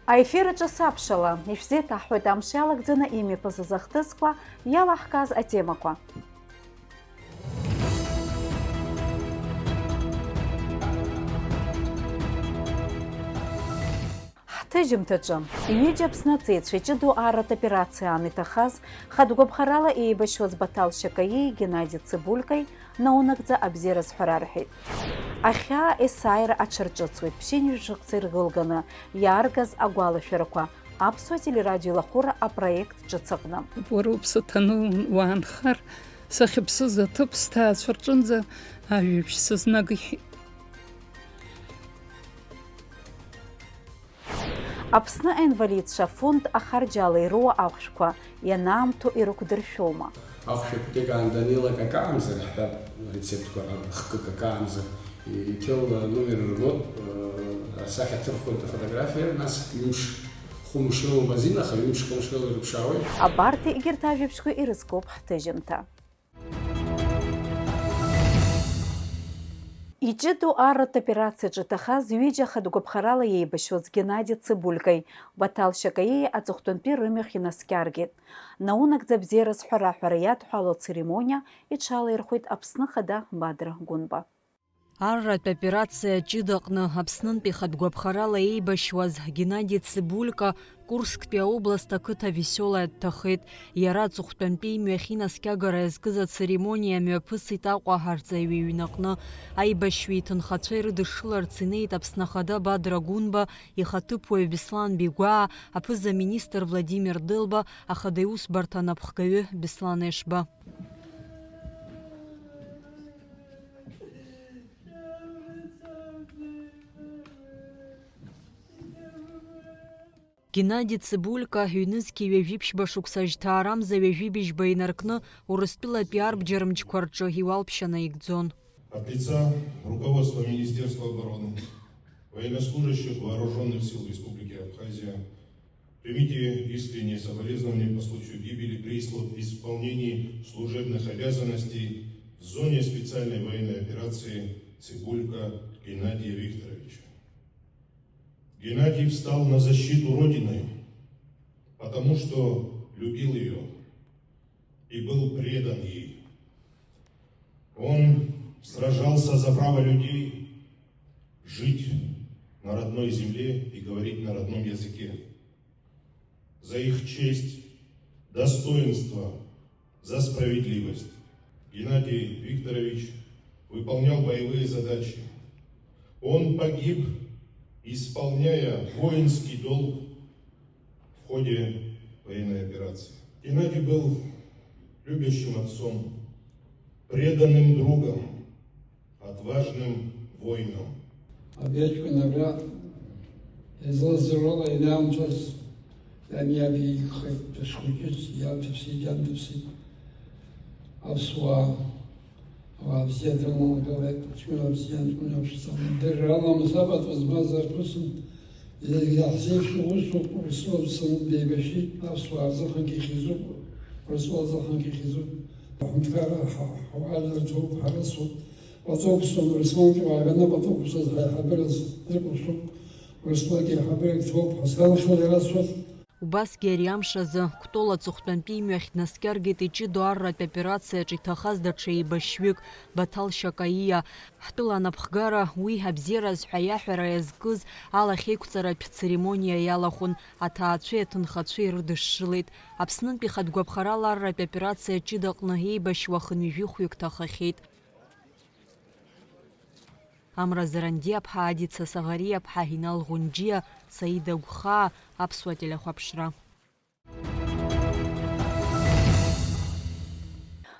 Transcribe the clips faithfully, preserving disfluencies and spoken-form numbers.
Аефир аҿы сабшала, ишәзеиҭаҳҳәоит амш иалагӡаны имҩаԥысыз ахҭысқәа, иалаҳкааз атемақәа. Ҳҭыжьымҭаҿы ҩыџьа Аԥсны аҵеицәа иҷыдоу арратә операциа аан иҭахаз, хатә гәаԥхарала еибашьуаз Баҭал Шьакаиеи Геннади Цыбулькаи наунагӡа абзиара зҳәара рҳәеит. Ахьаа есааира аҽарҿыцуеит, ԥшьынҩажәа шықәса иргылганы иааргаз агәалашәарақәа Аԥсуа телерадио лахәыра апроект ҿыц аҟны. Уара уԥсы ҭаны уаанхар, сахьыԥсыз аҭыԥ сҭаацәа рҿынӡа ажәабжь сызнагихьеит. Аԥсны аинвалидцәа афонд ахарџьала ироуа ахәшәқәа ианаамҭоу ирықәдыршәома? Ахәшә аԥҭека аанданеилак акаамзар, ҳҳәап, рецептқәа хкык акаамзар, иқьыл номер ргоит, асахьа ҭырхуеит афотографиа, нас ҩымш, хәымш рылоуп азин, аха ҩымш, хәымш рыла ирыԥшаауеит. Абарҭ егьырҭ ажәабжьқәа ирызкуп ҳҭыжьымҭа. Иҷыдоу арратә операциаҿы иҭахаз ҩыџьа хатә гәаԥхарала еибашьуаз Геннади Цыбулькаи Баҭал Шьакаиеи аҵыхәтәантәи рымҩахь инаскьаргеит. Наунагӡа абзиара зҳәара аҳәара иадҳәалоу ацеремониа иҽалаирхәеит Аԥсны Ахада Бадра Гәынба. Арратә операциа ҷыдаҟны Аԥснынтәи хатә гәаԥхарала еибашьуаз Геннади Цыбулька Курсктәи аобласт ақыҭа Веселая дҭахеит. Иара аҵыхәтәантәи имҩахь инаскьагара иазкыз ацеремониа мҩаԥысит Аҟәа арҵаҩы иҩнаҟны. Аибашьҩы иҭынхацәа ирыдышшыларц инеит Аԥсны Ахада Бадра Гәынба, ихаҭыԥуаҩ Беслан Бигәаа, аԥыза-министр Владимир Делба, ахада иусбарҭа анапхгаҩы Беслан Ешба. Геннади Цыбулька ҩнызқьи ҩажәи ԥшьба шықәса жьҭаарамза ҩажәи быжьба инаркны Урыстәылатәи арбџьармчқәа рҿы иуалԥшьа наигӡон. От лица руководства Министерства обороны, военнослужащих Вооружённых сил Республики Абхазия, примите искренние соболезнования по случаю гибели при исполнении служебных обязанностей в зоне специальной военной операции Цыбулька Геннадия Викторовича. Геннадий встал на защиту Родины, потому что любил её и был предан ей. Он сражался за право людей жить на родной земле и говорить на родном языке, за их честь, достоинство, за справедливость. Геннадий Викторович выполнял боевые задачи. Он погиб, исполняя воинский долг в ходе военной операции. Геннадий был любящим отцом, преданным другом, отважным воином. Абри аҷкәын абра излазыруала ианаамҭаз иан иаб иигхеит, дышхәыҷыз иалҵыԥсит, иандыԥсит. Аԥсуаа, ауаа бзиа дрыламгалеит, ҷкәына бзиа, ҷкәына ԥшӡа. Дырра ламыс апату змаз арԥысын, иаҳзеиԥшу усуп, Урыстәыла Аԥсны деибашьит, аԥсуаа рзыҳәангьы ихьӡуп, Урыстәыла азыҳәангьы ихьӡуп. Аҳәынҭқарра ҳа-, ҳауаажәлар ҭоуп, ҳарасуп. Уаҵәы Аԥсуа Урысмалгьы уааганы уаҵәы Аԥсуа ҳаиҳабыра дыркәыхшоуп, Урысмалгьы аиҳабыра ҭоуп ҳәа салшо иарасуеит. Убасгьы ари амш азы Кәтол аҵыхәтәантәи имҩахь днаскьаргеит иҷыдоу арратә операциаҿы иҭахаз даҽа еибашьҩык, Баҭал Шьакаиа. Ҳтәыла анапхгара уи абзиараз ҳәа иаҳәара иазкыз алахьеиқәҵаратә церемониа иалахәын, аҭаацәеи аҭынхацәеи ирыдышшылеит. Аԥснынтәи хатә гәаԥхарала арратә операциа ҷыдаҟны еибашьуа хынҩажәи хәҩык ҭахахьеит. Амра Зарандиаԥҳа, Адица Саӷариаԥҳа, Инал Ӷәынџьиа, Саида Гәхаа, Аԥсуа телехәаԥшра.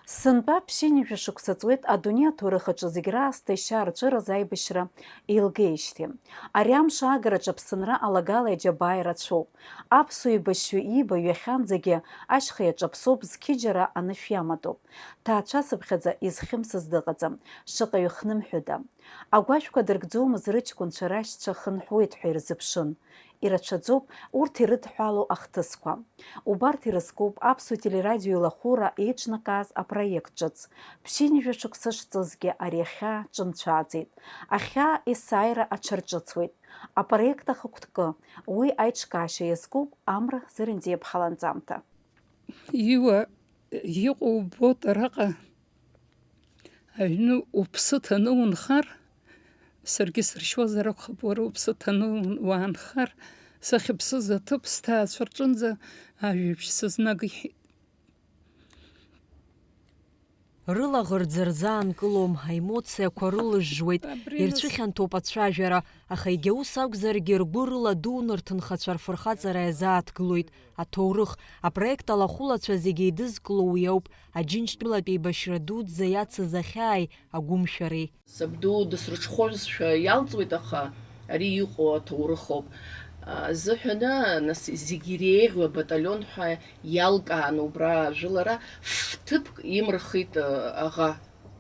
Сынтәа ԥшьынҩажәа шықәса ҵуеит адунеи аҭоурых аҿы зегь раасҭа ишьа рҵәыраз аибашьра еилгеижьҭеи. Ари амш аагараҿы Аԥсынра алагала иџьабаа ирацәоуп. Аԥсуа еибашьҩы ииба ҩахьанӡагьы ашьха иаҿаԥсоуп, зқьыџьара анышә иаматоуп. Ҭаацәацыԥхьаӡа изхьымсыз дыҟаӡам, шаҟаҩы хнымҳәыда. Агәашәқәа дыргӡомызт, рыҷкәынцәа рашьцәа хынҳәуеит ҳәа ирзыԥшын. Ирацәаӡоуп урҭ ирыдҳәалоу ахҭысқәа. Убарҭ ирызкуп аԥсуа телерадио еилахәыра еиҿнакааз апроект ҿыц. Ԥшьынҩажәа шықәса шҵызгьы ари ахьаа ҿымцәааӡеит. Ахьаа есааира аҽарҿыцуеит. Апроект ахықәкы, уи аиҿкаашьа иазкуп Амра Зырандиаԥҳа ланҵамҭа. Иуа иҟоу убоит араҟа. Аҩны уԥсы ҭаны унхар, саргьы сыршьуазар акәхап, уара уԥсы ҭаны ун-, уаанхар, сахьыԥсыз аҭыԥ сҭаацәа рҿынӡа ажәабжь сызнагахьеит. Рылаӷырӡ рзаанкылом, аемоциақәа рылыжжуеит, абри нас ирцәыхьанҭоуп ацәажәара, аха егьа ус акәзаргьы ргәы рыладуны рҭынхацәа рфырхаҵара иазааҭгылоит. Аҭоурых, апроект алахәылацәа зегьы еидызкыло уи ауп, Аџьынџьтәылатә еибашьра дуӡӡа иацыз ахьааи агәымшәареи. Сабду дысрыҽхәозшәа иалҵуеит, аха ари иҟоу аҭоурыхоуп. Азыҳәаны, нас, зегьы иреиӷьу абаталион ҳәа иалкааны убра ажәылара ф-ҭыԥк имырхит, аӷа,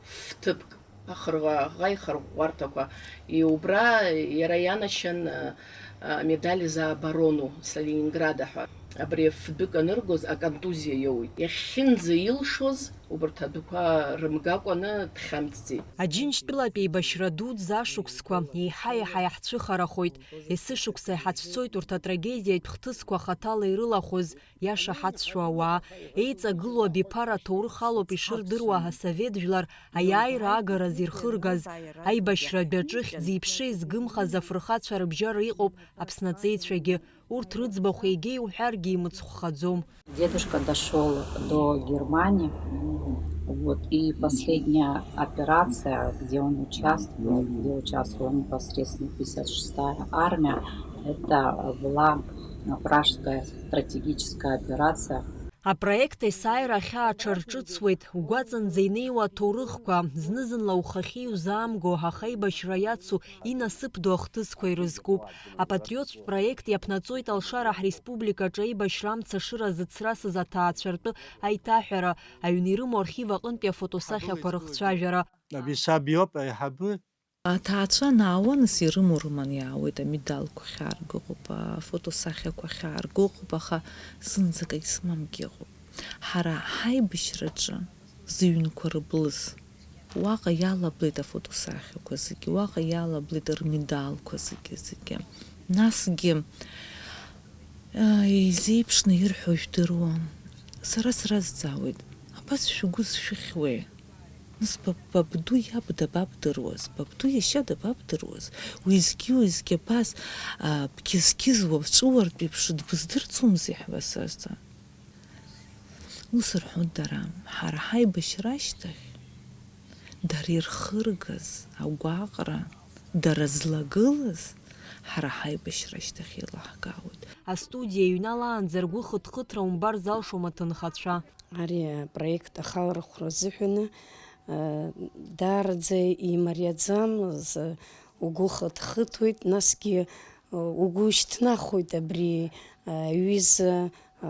ф-ҭыԥк. Ахырӷа-, аӷа ихырӷәӷәарҭақәа, и-, убра иара ианашьан, а, а, медаль за оборону Сталинграда ҳәа. Абри аф-дәык аныргоз аконтузиа иоуит. Иахьынӡаилшоз убарҭ адәқәа рымгакәаны дхьамҵӡеит. Аџьынџьтәылатә еибашьра дуӡӡа ашықәсқәа еиҳа-еиҳа иаҳцәыхарахоит. Есышықәса иҳацәцоит урҭ атрагедиатә хҭысқәа хаҭала ирылахәыз, иашаҳаҭшәо ауаа, еиҵагылоу абиԥара аҭоурых алоуп ишырдыруа асовет жәлар аиааира агараз ирхыргаз, аибашьратә аҿы хьӡи-ԥшеи згымхаз афырхацәа рыбжьара иҟоуп Аԥсны аҵеицәагьы, урҭ рыӡбахә егьа иуҳәаргьы имыцхәхаӡом. Дедушка дошёл до Германии, вот, и последняя операция, где он участвовал, где участвовала непосредственно пятьдесят шестая армия, это была Пражская стратегическая операция. Апроект есааира ахьаа аҽарҿыцуеит, угәаҵанӡа инеиуа аҭоурыхқәа, зны-зынла ухахьы иузаамго, аха аибашьра иацу инасыԥ ду ахҭысқәа ирызкуп. Апатриоттә проект иаԥнаҵоит алшара ҳреспубликаҿы аибашьра амцашыра зыцрасыз аҭаацәартәы аиҭаҳәара, аҩны ирымоу архив аҟынтәи афотосахьақәа рыхцәажәара. Абри саб иоуп аиҳабы. Аҭаацәа анаауа, нас ирымоу рыманы иаауеит, амедалқәа хьаарго ыҟоуп, афотосахьақәа хьаарго ыҟоуп, аха зынӡак егьсымамгьы ыҟоуп. Ҳара ҳаибашьраҿы зыҩнқәа рыблыз, уаҟа иалаблеит афотосахьақәа зегьы, уаҟа иалаблеит рмедалқәа зегьы, зегьы. Насгьы, а, еизеиԥшны ирҳәо жәдыруам. Сара сразҵаауеит, абас шәгәы зшәыхьуеи? Нас ба-, бабду иаб дабабдыруаз, бабду иашьа дабабдыруаз? Уеизгьы-уеизгьы абас, а, бқьызқьызуа, бҵәыуартә еиԥш дбыздырӡомзи ҳәа сазҵаа. Ус рҳәоит дара, ҳара ҳаибашьра ашьҭахь, дара ирхыргаз агәаҟра, дара злагылаз, ҳара ҳаибашьра ашьҭахь еилаҳкаауеит. Астудиа иҩналаанӡа ргәы хыҭхыҭра умбар залшом аҭынхацәа. Ари апроект ахалархәра азыҳәаны, э, даараӡа имариаӡам, з-, угәы хыҭхыҭуеит, насгьы, э, угәы шьҭнахуеит абри, э, аҩыза, э,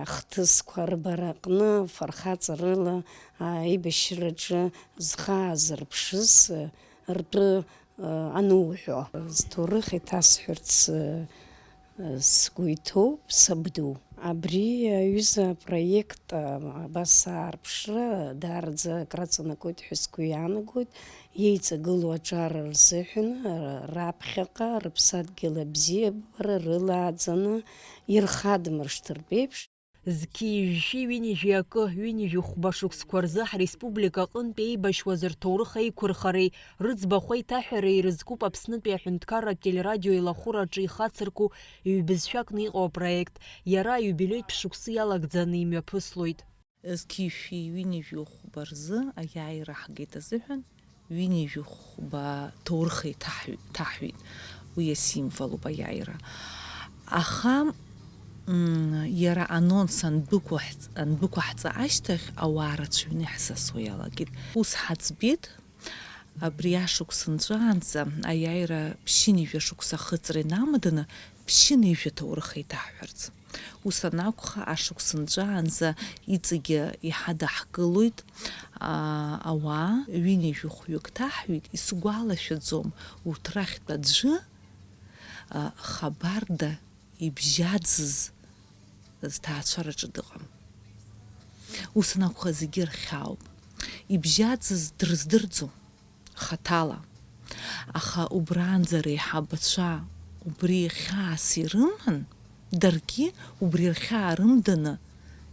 ахҭысқәа рбараҟны фырхаҵарыла, э, аибашьраҿы зхы аазырԥшыз, э, ртәы ануҳәо, зҭоурых иҭасҳәарц сгәы иҭоуп сабду. Абри аҩыза апроект абас аарԥшра даараӡа акраҵанакуеит ҳәа сгәы иаанагоит, иеиҵагылоу аҿар рзыҳәан раԥхьаҟа рыԥсадгьыл абзиабара рылааӡаны ирхадмыршҭыртә еиԥш. Зқьи жәшәи ҩынҩажәи акы, ҩынҩажәи хәба шықәсқәа рзы ҳреспублика аҟынтәи еибашьуаз рҭоурых аиқәырхареи, рыӡбахә аиҭаҳәареи ирызкуп Аԥснытәи аҳәынҭқарратә телерадио еилахәыраҿы ихацырку ҩбызшәакны иҟоу апроект. Иара аиубилеитә шықәсы иалагӡаны имҩаԥыслоит. Зқьи жәшәи ҩынҩажәи хәба рзы аиааира ҳгеит азыҳәан, ҩынҩажәи хәба ҭоурых еиҭаҳҩ-, ҭаҳҩит. Уи асимволуп аиааира. Аха, м, иара анонс анбықәаҳҵ-, анбықәаҳҵа ашьҭахь, ауаа рацәаҩны иаҳзасуа иалагеит. Ус ҳаӡбеит, абри ашықәс нҵәаанӡа, аиааира ԥшьынҩажәа шықәса ахыҵра инамаданы, ԥшьынҩажәа ҭоурых еиҭаҳҳәарц. Ус анакәха, ашықәс нҵәаанӡа иҵегьы иҳадаҳкылоит, аа, ауаа, ҩынҩажәи хәҩык ҭаҳҩит, исгәалашәаӡом, урҭ рахьтә аӡәы, а, хабарда Ибжьаӡыз зҭаацәараҿы дыҟам. Ус анакәха, зегьы рхьаауп. Ибжьаӡыз дрыздырӡом хаҭала. Аха убраанӡа реиҳабацәа убри хьаас ирыман, даргьы убри рхьаа рымданы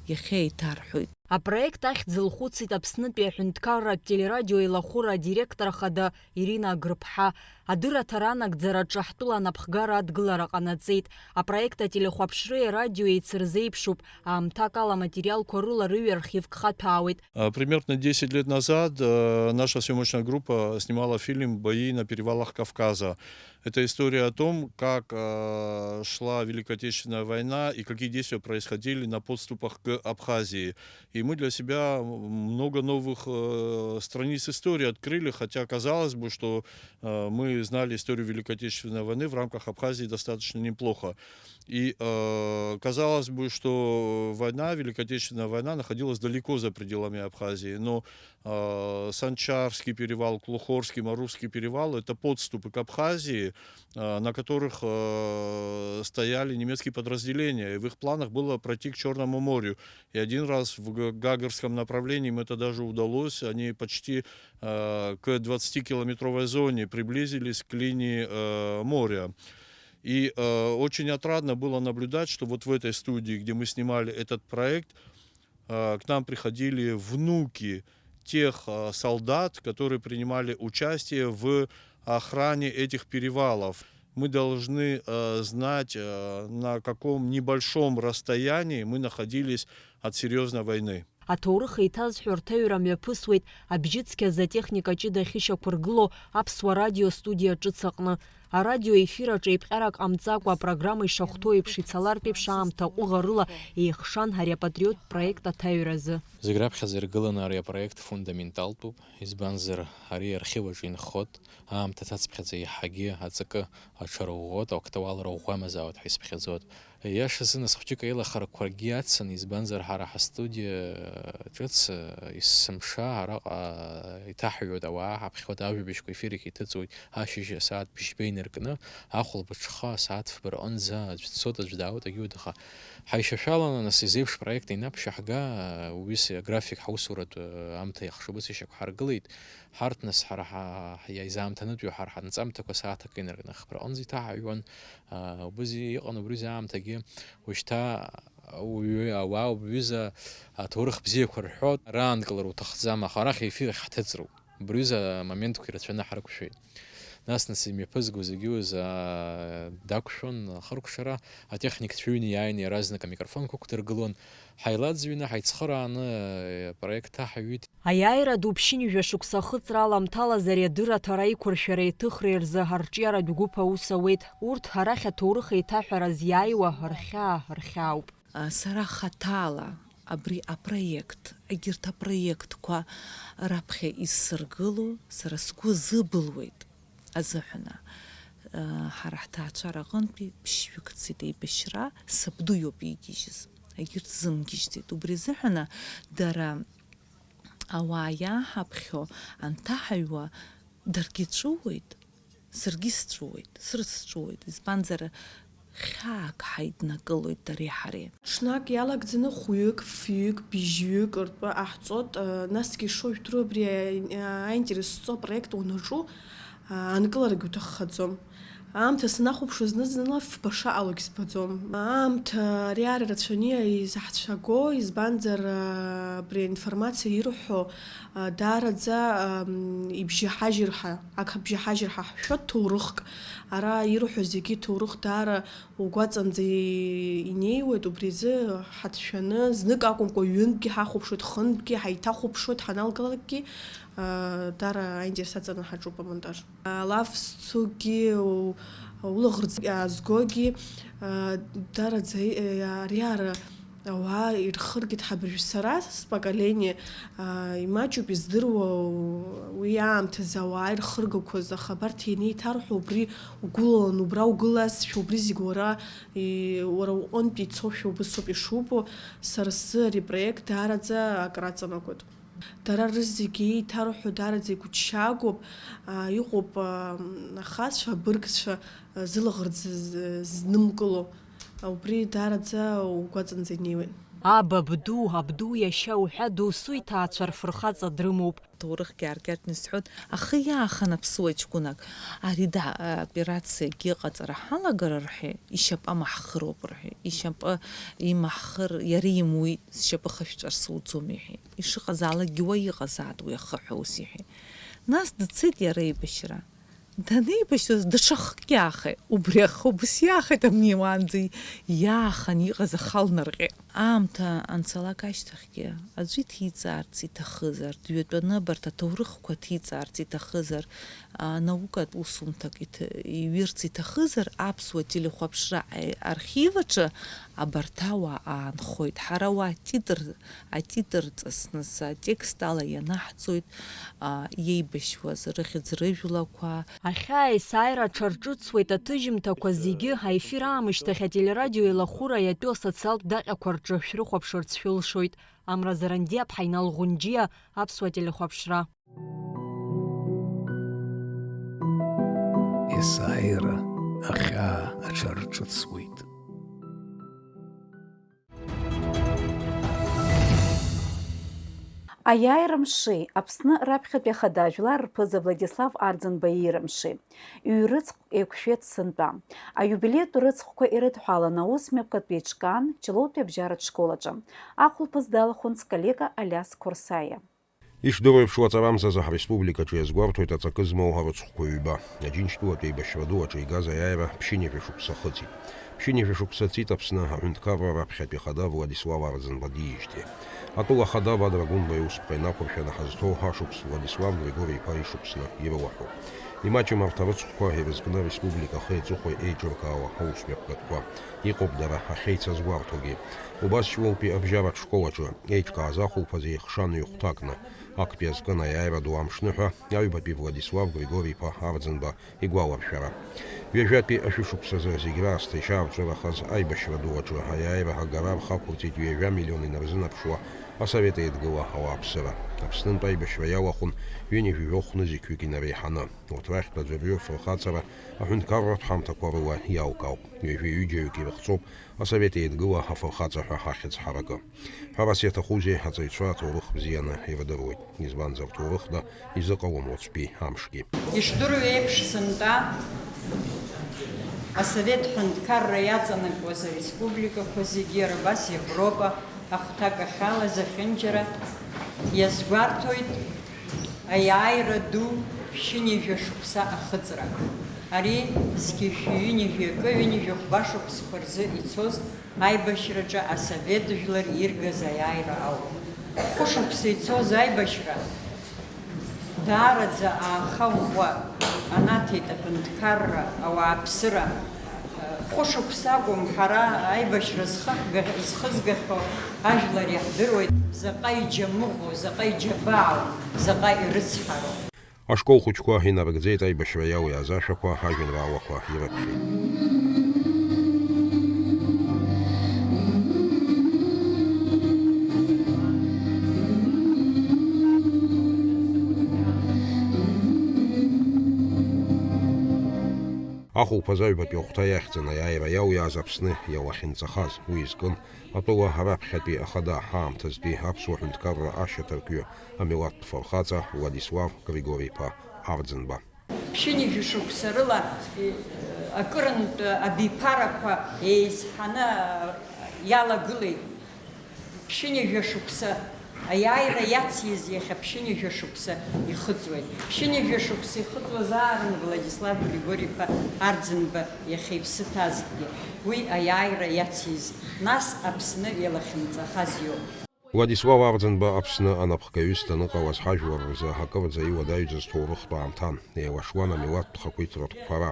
иахьа еиҭарҳәоит. Апроект ахьӡ лхәыцит Аԥснытәи аҳәынҭқарратә телерадио еилахәыра адиректор хада Ирина Агрыԥҳа. Адырраҭара анагӡараҿы ҳтәыла анапхгара адгылара ҟанаҵеит. Апроект ателехәаԥшреи арадиои еицырзеиԥшуп, аамҭак ала аматериалқәа рыла рыҩ архивк хаҭәаауеит. А, примерно десять лет назад, э, наша съёмочная группа снимала фильм «Бои на перевалах Кавказа». Это история о том, как, э, шла Великая Отечественная война и какие действия происходили на подступах к Абхазии. И мы для себя много новых, э, страниц истории открыли, хотя казалось бы, что, э, мы знали историю Великой Отечественной войны в рамках Абхазии достаточно неплохо. И, э, казалось бы, что война, Великая Отечественная война находилась далеко за пределами Абхазии, но, э, Санчарский перевал, Клухорский, Марусский перевал — это подступы к Абхазии, э, на которых, э, стояли немецкие подразделения, и в их планах было пройти к Чёрному морю. И один раз в Га-, Гагарском направлении им это даже удалось, они почти, э, к двадцатикилометровой зоне приблизились, к линии, э, моря. И, э, очень отрадно было наблюдать, что вот в этой студии, где мы снимали этот проект, э, к нам приходили внуки тех, э, солдат, которые принимали участие в охране этих перевалов. Мы должны, э, знать, э, на каком небольшом расстоянии мы находились от серьёзной войны. Аҭоурых еиҭазҳәо рҭаҩра мҩаԥысуеит абжьыцқьа зотехника ҷыда ахьышьақәыргылоу Аԥсуа радио студиа ҿыц аҟны. Арадио ефир аҿы еиԥҟьарак ҟамҵакәа апрограмма ишахәҭоу еиԥш ицалартә еиԥш аамҭа ҟәыӷа рыла еихшан ари апатриоттә проект аҭаҩразы. Зегь раԥхьаӡа иргыланы ари апроект фундаменталтәуп, избанзар, ари архив аҿы инхоит, аамҭа ҭацԥхьаӡа еиҳагьы аҵакы аҽарӷәӷәоит, актуалра ӷәӷәа амазаауеит ҳәа исыԥхьаӡоит. Иашазы, нас, хәҷык аилахарақәагьы ацын, избанзар, ҳара ҳастудиа ҿыц, есымша араҟа иҭаҳҩуеит ауаа, ҳаԥхьоит, ажәабжьқәа ефир ахь иҭыҵуеит, ашьыжь асааҭ бжьба инаркны, ахәылбыҽха асааҭ фба рҟынӡа аӡә дцоит, аӡә даауеит, агьудаха. Ҳаишьашәаланы, нас, изеиԥш проект инаԥшьаҳга, уи аграфик ҳаусуратә аамҭа иахшыбыцашьақәа ҳаргылеит. Ҳарҭ, нас, ҳара ҳа-, ҳа-, изаамҭанытәиу ҳара ҳанҵамҭақәа сааҭ акы инаркны ахԥра аҟынӡа иҭаҳаҩуан. Аа, убри иҟан, убри аамҭагьы. Уажәшьҭа ауаҩы, ауаа убҩыза аҭоурых бзиақәа рҳәо раанкылара уҭахӡам, аха арахь ефир ахь ҳҭыҵроуп. Убри аҩыза амоментқәа ирацәаны ҳрықәшәеит. Нас, нас имҩаԥызго зегьы уз, аа, дақәшәон ахыркәшара, атехникцәа ҩны иааины иаразнак амикрофонқәа ықәдыргылон. Ҳаилаӡҩаны, ҳаицхырааны, апроект ҭаҳаҩит. Аиааира ду ԥшьынҩажәа шықәса ахыҵра аламҭалаз ари адырраҭара аиқәыршәареи аҭыхреи рзы арҿиаратә гәыԥ аус ауеит. Урҭ арахь аҭоурых еиҭаҳәара зиааиуа рхьаа рхьаауп. Сара хаҭала абри апроект, егьырҭ апроектқәа раԥхьа исзыргыло сара сгәы азыбылуеит азыҳәан. Ҳара ҳҭаацәара аҟынтәи ԥшьҩык цеит еибашьра, сабду иоуп игьежьыз. Егьырҭ зымгьежьӡеит. Убри азыҳәан дара ауаа иааҳаԥхьо анҭаҳаҩуа, даргьы ҵәыуеит, саргьы сҵәыуеит, срыцҵәыуеит, избанзар, хьаак ҳаиднакылоит дареи ҳареи. Ҽнак иалагӡаны хәҩык, фҩык, быжьҩык ртәы ҟаҳҵоит, насгьы ишыжәдыруа абри аинтерес зҵоу апроект уанаҿу, анкыларагьы уҭаххаӡом. Аамҭа санахәаԥшуа зны-зынла фба шаҟалогь збаӡом. Аамҭа ари ара рацәаны изаҳцәаго, избанзар, абри аинформациа ирҳәо, даараӡа, ибжьаҳажьыр ҳәа, ак ҳабжьаҳажьыр ҳәа ҳшәоит ҭоурыхк. Ара ирҳәо зегьы ҭоурых даара угәаҵанӡа инеиуеит, убри азы ҳацәшәаны, знык акәымкәа, ҩынтәгьы ҳахәаԥшуеит, хынтәгьы ҳаиҭахәаԥшуеит, ҳаналгалакгьы, даара аинтерес аҵаны ҳаҿуп амонтаж. Алаф зцугьы, у-, улаӷырӡ аазгогьы, даараӡа, ари ара ауаа ирхыргеит ҳабыржә сара, споколение, имаҷуп издыруа, уи аамҭазы ауаа ирхыргақәаз, аха абарҭ ианеиҭарҳәо, убри угәылалан, убра угылазшәа, убри зегь уара, и-, уара уҟынтә ицошәа убысоуп ишубо, сара сзы ари апроект даараӡа акраҵанакуеит. Дара рызегьы еиҭарҳәо даараӡа игәыҭшьаагоуп, аа, иҟоуп, аа, ахацәа, абыргцәа, аа, зылаӷырӡ з-, знымкыло. Убри даараӡа угәаҵанӡа инеиуеит. Аб, абду, абду иашьа уҳәа, досу иҭаацәа рфырхаҵа дрымоуп. Ҭоурыхгьы ааркьаҿны исҳәоит, ахы иаахан аԥсуа ҷкәынак, ари да, аоперациагьы ыҟаҵара ҳалагар рҳәеит, ишьапы амаҳхыроуп рҳәеит, ишьапы имаҳхыр, иара имуит, сшьапы хышәҵәар суӡом иҳәеит. Ишыҟазаалакгьы уа иҟазаат уи ахы ҳәа ус иҳәеит. Нас дцеит иара еибашьра. Данеибашьуаз даҽа хкы иаахеит, убри ахы убыс иаахеит, амни уаанӡа иаахан иҟаз ахы алнарҟьеит. Аамҭа анцалак ашьҭахьгьы аӡәы иҭиҵаарц иҭахызар, дҩатәаны абарҭ аҭоурыхқәа ҭиҵаарц иҭахызар, а, наукатә усумҭак иҭ-, иҩырц иҭахызар, аԥсуа телехәаԥшра аи-, архив аҿы абарҭ ауаа аанхоит. Ҳара уа атитр, атитр ҵасны са текст ала ианаҳҵоит, а, иеибашьуаз рыхьӡ-рыжәлақәа. Ахьаа есааира аҽарҿыцуеит аҭыжьымҭақәа зегьы, аефир аамышьҭахь ателерадио еилахәыра иатәу асоциалтә даҟьақәа рҿы шәрыхәаԥшырц шәылшоит. Амра Зарандиаԥҳа, Инал Ӷәынџьиа, Аԥсуа телехәаԥшра. Есааира ахьаа аҽарҿыцуеит. Аиааира мши, Аԥсны раԥхьатәи ахада жәлар рԥыза Владислав Арӡынба иира мши. Ҩ-рыцхә еиқәшәеит сынтәа. Аиубилеитә рыцхәқәа ирыдҳәалан аус мҩаԥгатәи еиҿкаан Ҷлоутәи абжьаратә школ аҿы. Ахәылԥаз далахәын сколлега Алиас Қорсаиа. Ишдыру еиԥш, уаҵарамзазы ҳреспубликаҿы иазгәарҭоит аҵакы змоу арыцхәқәа ҩба. Аџьынџьтәылатә еибашьра ду аҿы игаз аиааира ԥшьынҩажәа шықәса ахыҵит. Ԥшьынҩажәа шықәса ҵит Аԥсны аҳәынҭқарра раԥхьатәи ахада Владислав Арӡынба диижьҭеи. Атәыла ахада Бадра Гәынба иусԥҟа инақәыршәаны ҳазҭоу ашықәс Владислав Григори-иԥа ишықәсны ирылаҳәоуп. Имаҷым арҭ арыцхәқәа ирызкны ареспублика ахи аҵыхәеи еиҿыркаауа аусмҩаԥгатәқәа. Иҟоуп дара ахьеицазгәарҭогьы. Убас Ҷлоутәи абжьаратә школ аҿы еиҿкааз ахәылԥазы еихшан ҩ-хәҭакны, актәи азкын аиааира ду амшныҳәа аҩбатәи Владислав Григори-иԥа Арӡынба игәаларшәара. Ҩажәатәи ашәышықәсазы зегь раасҭа ишаарҵәырахаз аибашьра ду аҿы аиааира агара рхы ақәырҵеит ҩажәа миллион инарзынаԥшуа Асовет Еидгыла ауааԥсыра. Аԥснынтә аибашьра иалахәын ҩынҩажәи жәохә нызқьҩык инареиҳаны. Урҭ рахьтә аӡәырҩы рфырхаҵара аҳәынҭқарратә ҳамҭақәа рыла иалкаауп. Ҩажәи ҩыџьаҩык ирыхҵоуп Асовет Еидгыла афырхаҵа ҳәа ҳахьӡ ҳаракы. Ҳәарас иаҭахузеи, аҵаҩцәа аҭоурых бзианы ирдыруеит, избанзар, ҭоурыхда изыҟалом уаҵәтәи амшгьы. Ишдыру еиԥш, сынтәа асовет ҳәынҭқарра иаҵанакуаз ареспубликақәа зегьы, иара убас Европа ахәҭакахьала зехьынџьара иазгәарҭоит аиааира ду ԥшьынҩажәа шықәса ахыҵра. Ари зқьи шәи ҩынҩажәи акы, ҩынҩажәи хәба шықәсқәа рзы ицоз аибашьраҿы асовет жәлар иргаз аиааира ауп. Хәышықәса ицоз аибашьра даараӡа ааха ӷәӷәа анаҭеит аҳәынҭқарра, ауааԥсыра. Хәышықәса акәым, ҳара аибашьра зхыҳга-, зхызгахьоу ажәлар иаҳдыруеит, заҟа иџьамыӷу, заҟа иџьабаау, заҟа ирыцҳару. Ашкол хәыҷқәа инарыгӡеит аибашьра иалиааз ашәақәа, ажәеинраалақәа ирыԥхьеит. Ахәылԥаз аҩбатәи ахәҭа иахьӡын аиааира иалиааз Аԥсны иалахьынҵахаз. Уи изкын атәыла раԥхьатәи ахада ҳаамҭазтәи аԥсуа ҳәынҭқарра ашьаҭаркҩы, амилаҭтә фырхаҵа Владислав Григори-иԥа Арӡынба. Ԥшьынҩажәа шықәса рыла, е, акырынтә абиԥарақәа еизҳаны иалагылеит. Ԥшьынҩажәа шықәса аиааира иациз иахьа ԥшьынҩажәа шықәса ихыҵуеит. Ԥшьынҩажәа шықәса ихыҵуаз аарын Владислав Григори-иԥа Арӡынба иахьа иԥсы ҭазҭгьы, уи аиааира иациз, нас Аԥсны иалахьынҵахаз иоуп. Владислав Арӡынба Аԥсны анапхгаҩыс даныҟалаз ҳажәлар рзы акырӡа иуадаҩӡаз ҭоурыхтә аамҭан. Еилашуан амилаҭтә хақәиҭратә қәԥара.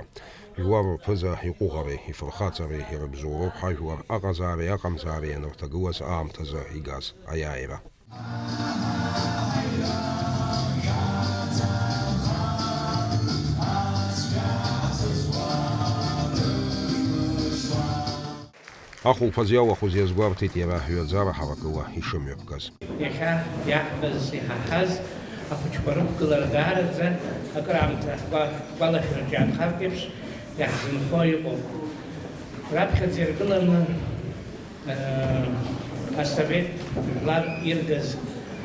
Жәлар рԥыза иҟәыӷареи, ифырхаҵареи ирыбзоуроуп ҳажәлар аҟазаареи аҟамзаареи ианырҭагылаз аамҭазы игаз аиааира. Ахәылԥаз иалахәыз иазгәарҭеит иара ҩаӡара ҳаракыла ишымҩаԥгаз. Иахьа иаҳбаз, иҳаҳаз ахәыҷқәа рықәгылара даараӡа акыраамҭа ҳгәа-, ҳгәалашәараҿы иаанхартә еиԥш иаҳзынхо иҟоуп. Раԥхьаӡа иргыланы, э, асовет жәлар иргаз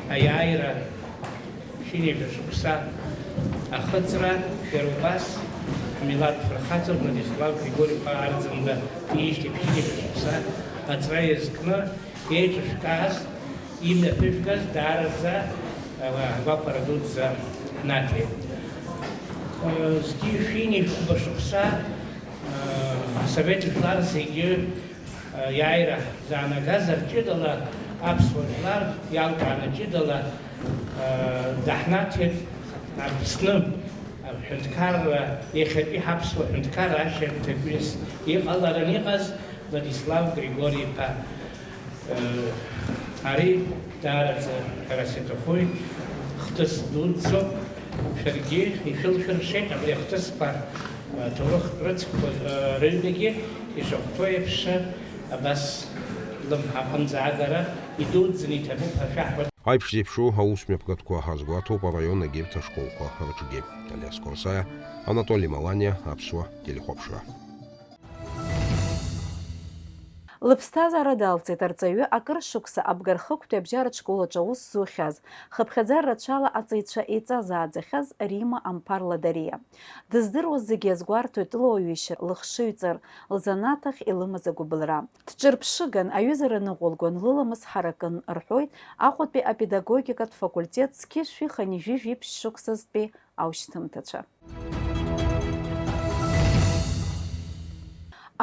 аиааира шәи ҩажәа шықәса ахыҵра, иара убас ҳмилаҭ фырхаҵа Владислав Григори-иԥа Арӡынба иижьҭеи ԥшьынҩажәа шықәса аҵра иазкны еиҿышәкааз имҩаԥыжәгаз даараӡа, э, агәахәара дуӡӡа ҳнаҭеит. Э, зқьи шәи ҩынҩажәи хәба шықәса, э, асовет жәлар зегьы, э, иааира ҳзаанагазар, ҷыдала аԥсуа жәлар иалкааны ҷыдала, э, даҳнаҭеит Аԥсны. Аҳәынҭқарра, иахьатәи ҳаԥсуа ҳәынҭқарра ашьаҭа ҩыс иҟаларан иҟаз Владислав Григори-иԥа. Ари даараӡа ҳәарас иаҭахуи, хҭыс дуӡӡоуп, шәаргьы ишәылшәыршеит абри ахҭысқәа, аҭоурых рыцхәқәа рыҩбагьы ишахәҭоу еиԥш, абас лымҳа аҟынӡа агара идуӡӡаны иҭабуп ҳәа шәаҳҳәоит. Аиԥш зеиԥшу аус мҩаԥгатәқәа азгәаҭоуп араион егьырҭ ашколқәа рҿгьы. Алиас Қәарсаиа, Анатоли Маланиа, Аԥсуа телехәаԥшра. Лыԥсҭазаара далҵит арҵаҩы, акыр шықәса Абгархықәтәи абжьаратә школ аҿы аус зухьаз, хыԥхьаӡара рацәала аҵаҩцәа еиҵазааӡахьаз Рима Амԥар-Ладариа. Дыздыруаз зегьы иазгәарҭоит лоуҩышьар, лыхшыҩҵар, лзанааҭ ахь илымаз агәыбылра. Дҿырԥшыган, аҩызара ныҟәылгон, лыламыс ҳаракын, рҳәоит Аҟәатәи апедагогикатә факультет зқьи шәи хынҩажәи жәиԥшь шықәсазтәи аушьҭымҭацәа.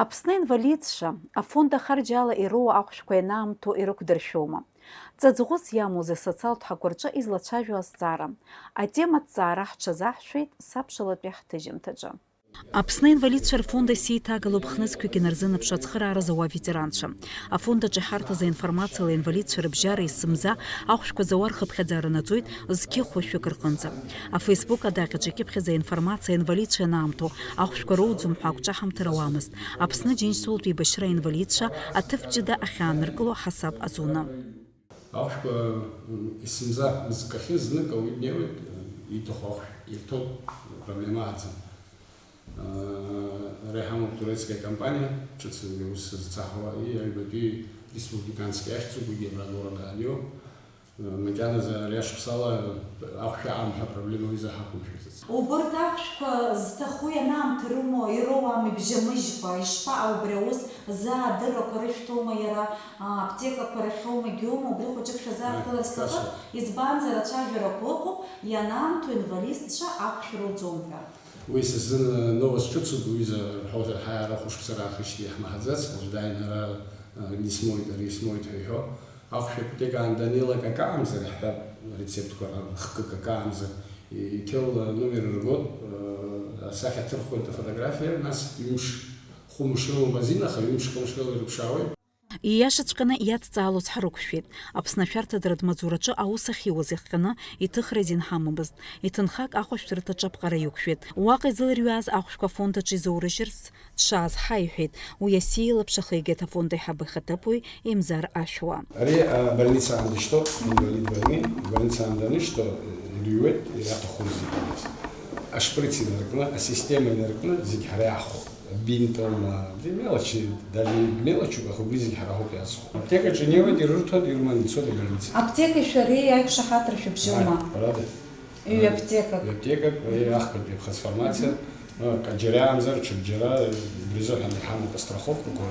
Аԥсны аинвалидцәа афонд ахарџь ала ироуа ахәшәқәа ианаамҭоу ирықәдыршәома? Ҵаҵӷәыс иамоузеи асоциалтә ҳақәа рҿы излацәажәо азҵаара? Атема аҭҵаара ҳҽазаҳшәеит сабшалатәи ҳҭыжьымҭаҿы. Аԥсны аинвалидцәа рфонд асеиҭагалоуп хнызқьҩык инарзынаԥшуа ацхыраара зауа аветеранцәа. Афонд аҿы иҳарҭаз аинформациала аинвалидцәа рыбжьара есымза ахәшәқәа зауа рхыԥхьаӡара наӡоит зқьы хәышәык рҟынӡа. Афейсбук адаҟьаҿ икьыԥхьаӡа аинформациа аинвалидцәа ианаамҭоу ахәшәқәа роуӡом ҳәа агәҿаҳамҭа ауамызт. Аԥсны Џьынџьтәылатәи еибашьра аинвалидцәа аҭыԥ ҷыда ахьааныркыло ҳасаб азуны. Ахәшәқәа, м, есымза мызкахьы знык ауаҩы днеиуеит, м, ииҭаху ахәшә ирҭоит, проблема аӡам. Ара иҳамоуп турецкая компаниа, ҿыц уи аус зцаҳауа, и аҩбатәи республикански ахьӡуп, уигьы Евродорога аниоуп. Макьаназы ари ашықәсала ахәшә аамҳәа проблема уи заҳақәымшәац. Убырҭ ахәшәқәа зҭаху ианаамҭа рымоу, ироуам ибжьамыжькәа, ишԥаҟа убри аус, заа адыррақәа рышәҭоума иара, а, аԥҭекақәа рахьоума, егьоума, убри хәыҷык шәазааҭгылар сҭахуп, избанзар ацәажәарақәа ыҟоуп, ианаамҭоу инвалидцәа ахәшә роуӡом ҳәа. Уи са сзын, э, новость ҿыцуп, уҩыза, ҳәа, ҳара хәышықәса раахижьҭеи иаҳмаҳаӡац, аӡә дааины ара, э, аргьы смоуит, ари смоуит ҳәа иҳәо. Ахәшә аԥҭекаан даннеилак акаамзар, иаҳҳәап, рецептқәа рхкык акаамзар, и-, иҭел, э, номер ргоит, э, асахьа ҭырхуеит афотографиа, нас ҩымш, хәымш рылоуп азин, аха ҩымш, хымш рыла ирыԥшаауеит. Ииашаҵәҟьаны иадҵаалоз ҳрықәшәеит. Аԥсны ашәарҭадаратә маҵураҿы аус ахьиуаз иахҟьаны иҭыхра азин ҳамамызт. Иҭынхак ахәышәтәырҭаҿы аԥҟара иқәшәеит. Уаҟа изылырҩааз ахәшәқәа афонд аҿы изоурыжьырц дшааз ҳаиҳәеит. Уи асиа илаԥш ахигеит афонд аиҳабы ихаҭыԥуаҩ Емзар Ашәуа. Ари, а, больницаан дышьҭоуп, инвалид больни, больницаан данышьҭоу, ирыҩуеит, иаҭаху зегьы. Ашприц инаркны, асистема инаркны, зегь ҳара иаҳхәап. Бинтом, а, ди мелочи, даже мелочи, аха убри зегь ҳара ҳауп иазхәо. Аптекаҿы инеиуеит, ирырҭоит, ирыманы ицоит абольница. Аптекеи шәареи аиқәшаҳаҭра шәыбжьоума? Ҳәарада. Ҩ-аптекак. Ҩ-аптекак, уи ахԥатәи аԥхасформациа, а, ка-, џьара иаанзар, ҽак џьара, убри азыҳәан иҳамоуп астраховкақәа,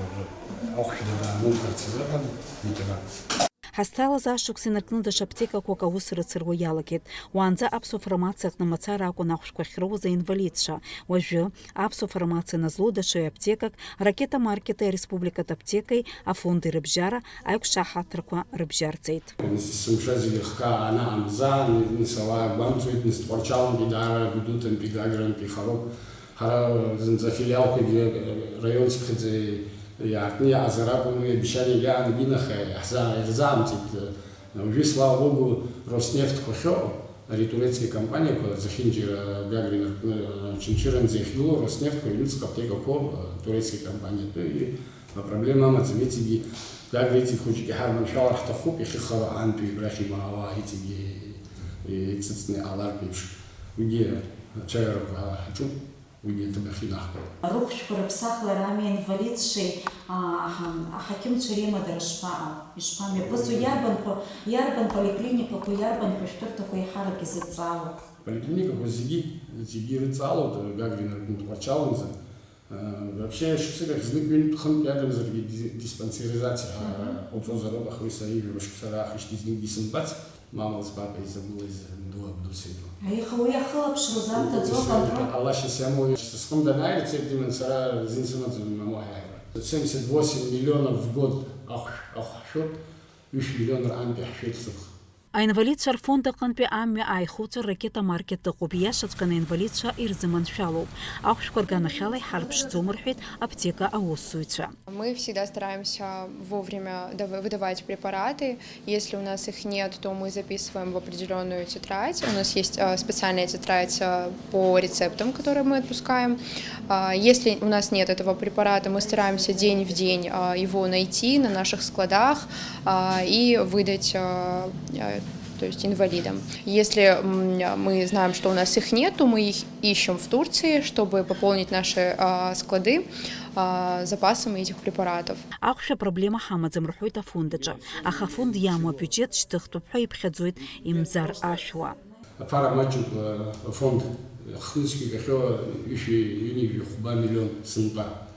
ахәшә даанугарц азыҳәан, ветеран. Ҳазҭалаз ашықәс инаркны даҽа аԥҭекақәак аус рыцыруа иалагеит. Уаанӡа аԥсуа фармациа аҟны мацара акәын ахәшәқәа ахьроуз аинвалидцәа. Уажәы аԥсуа фармациа назлоу даҽа аптекак, Ракета Маркети ареспубликатә аптекеи афонди рыбжьара аиқәшаҳаҭрақәа рыбжьарҵеит. Есымша зегьы рхкы аанаанӡа, нас ауаа гәамҵуеит, нас Тҟәарчалнтәи даара Гәдоуҭантәи Гагрантәи ихароуп. Ҳара зынӡа афилиалқәагьы раионцыԥхьаӡа иаартны иаҟазар акәын, уи обещаниагьы аанагеит, аха иаҳзаа-, ирзаамҵит. Уажәы, слава Богу, Роснефтқәа ахьыҟоу, ари турецкая компаниақәа, зехьынџьара Гагра инаркны, Очамчыранӡа иахьгылоу Роснефтқәа, аҩныҵҟа аптекақәоуп, турецкая компаниатәы, и-, апроблема амаӡам, иҵегьы Гагра иҵегь хәыҷык иҳарманшәалар ҳҭахуп, иахьыҟало аантәи абрахь имаауа иҵегьы иҵыҵны иҟалартә еиԥш. Уигьы ацәажәарақәа ҳаҿуп. Уи аҭыԥ ахьинаҳгоит. Рыхәшәқәа рыԥсахлара ами, аинвалидцәеи, аа, аҳа-, аҳақьымцәа реимадара шԥаҟоу? Ишԥамҩаԥысуеи? Иарбанқәа, иарбан поликлиникақәа, иарбан хәышәтәырҭақәа еиҳарак изыдҵаауа? Аполиклиникақәа зегьы, зегьы ирыдҵаалоит, Гагрина рҟынтә Тҟәарчалынӡа. Вообще, шықәсык ахь знык-ҩынтә-хынтә иадамзаргьы ди-, диспансеризациа ҳа-, ҟауҵозароуп, аха уи са ҩажәа шықәса раахижьҭеи знык дисымбац, мамала спапа изакәыла изанду абду сеиду. Аиха, уи ахылаԥшра узамҭаӡо, аконтроль? Ҟалашьа сиамоу, сысҟын данааи, рецепт иман, сара зин сымаӡам имамоу ҳаиҳабра. Семьдесят восемь миллионов в год ахә-, ахәҳшәоит, ҩышә миллион рҟынтәи ҳшәеит ҵыԥх. Аинвалидцәа рфонд аҟынтәи амҩа ааихуҵәар ракета маркет ыҟоуп, ииашаҵәҟьаны аинвалидцәа ирзыманшәалоуп. Ахәшәқәа рганахьала иҳарԥшӡом, рҳәеит аптека аусзуҩцәа. Мы всегда стараемся вовремя дав-, выдавать препараты. Если у нас их нет, то мы записываем в определенную тетрадь. У нас есть, э, специальная тетрадь, э, по рецептам, которые мы отпускаем. А, если у нас нет этого препарата, мы стараемся день в день, а, его найти на наших складах, а, и выдать, а, а, то есть инвалидам. Если, м, мы знаем, что у нас их нет, то мы их ищем в Турции, чтобы пополнить наши, а, склады, а, запасами этих препаратов. Ахәшә апроблема ҳамаӡам рҳәоит афонд аҿы, аха афонд иамоу абиуџьет шьҭыхтәуп ҳәа иԥхьаӡоит Имзар Ашәуа. Аԥара маҷуп, афонд хнызқьҩык ахьоу ҩышәи ҩынҩажәи хәба миллион сынтәа.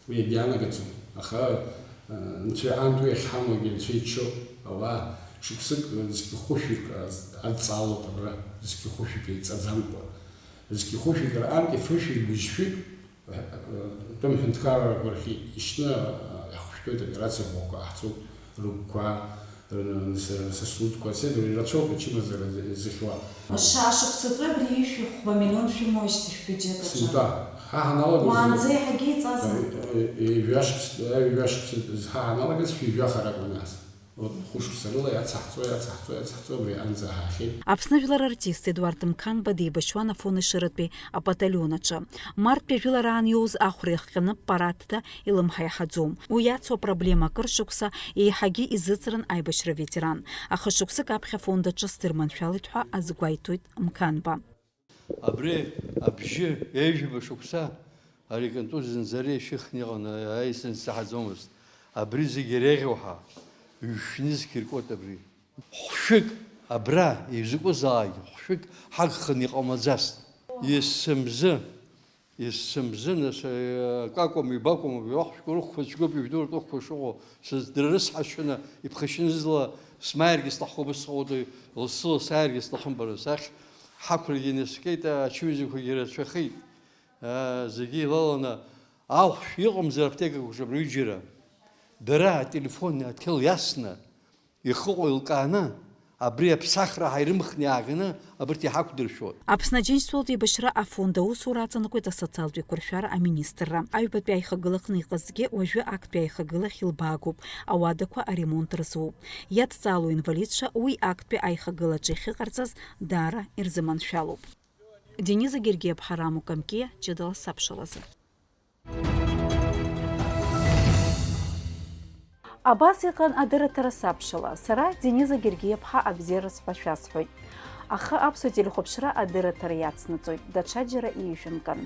Уи егьаанагаӡом. Аха, а, Анцәа иҟынтә уи ахьҳамоугьы Анцәа иччоит. Ауаа шықәсык, а, зқьы хәышәҩык, а, адҵаалоуп абра, зқьы хәышәҩык еиҵаӡамкәа. Зқьы хәышәҩык рҟынтәи фышәҩык, быжьшәҩык, а, а, атәым ҳәынҭқаррақәа рахь ишьны, а, иаҳхәышәтәуеит, операциа ӷәӷәақәа ҟаҳҵоит, рыгәқәа, рсасудқәа, седр ирацәоуп ачымазара зыхьуа. Шашықәсаҵәы абри ишәи хәба миллион шәымоуижьҭеи шәбиуџьет аҿы? Сынтәа. Ҳа ҳаналагоз. Уаанӡа еиҳагьы иҵазма? Ҩажәа шықәс, ҩажәа шықәс ҳа ҳаналагаз шәи жәаха ракәын нас. Урҭ хәышықәса рыла иацаҳҵо, иацаҳҵо, иацаҳҵо, абри аҟынӡа ҳаахьеит. Аԥсны жәлар артист Едуард Мқанба деибашьуан Афон Ешыратәи апаталион аҿы. Мартәи ажәылараан иоуз ахәра иахҟьаны парадда илымҳа иаҳаӡом. Уи иацу апроблема акыр шықәса еиҳагьы изыҵрын аибашьра ветеран. Аха шықәсык аԥхьа афонд аҿы сдырманшәалеит ҳәа азгәеиҭоит Мқанба. Абри абжьы ҩажәаба шықәса ари акантур зынӡа ари ашьыхны иҟан, аисын саҳаӡомызт. Абри зегь иреиӷьу ҳәа, ҩшәнызқь иркуеит абри. Хәшәык абра изакәызаалак хәшәык ҳагханы иҟамлаӡацт. Есымзы, есымзы, нас, акакәым, ибакәым, уахәшәқәа рыхәқәа цәгьоуп, ижәдыруа ртәыхәқәа шыҟоу, сыздырры сҳашьаны, иԥхашьаны зла смааиргьы сҭаххо убысҟоуп, лассы-лассы ааиргьы сҭахым бара сахь, ҳақәрагьы инаскьеит, ачымазаҩқәагьы рацәахеит. Аа, зегьы илаланы, ахәшә иҟамзар аԥҭекақәаҿы абри ҩыџьара, дара ателефон адгьыл иасны, ихыҟоу еилкааны, абри аԥсахра ҳаирымхны иааганы абарҭ иҳақәдыршәоит. Аԥсны Аџьынџьтәылатә еибашьра афонд аусура аҵанакуеит асоциалтә еиқәыршәара аминистрра. Аҩбатәи аихагылаҟны иҟазгьы уажәы актәи аихагылахь илбаагоуп, ауадақәа аремонт рызуп. Иадҵаало инвалидцәа уи актәи аихагылаҿы иахьыҟарҵаз даара ирзыманшәалоуп. Дениза Гергиаԥҳа, Рамо Камкиа, ҷыдала сабшалазы. Абас иҟан адырраҭара сабшала. Сара, Дениза Гергиаԥҳа, абзиара сҳәа шәасҳәоит. Аха аԥсуа телехәаԥшра адырраҭара иацнаҵоит, даҽаџьара еижәымкын.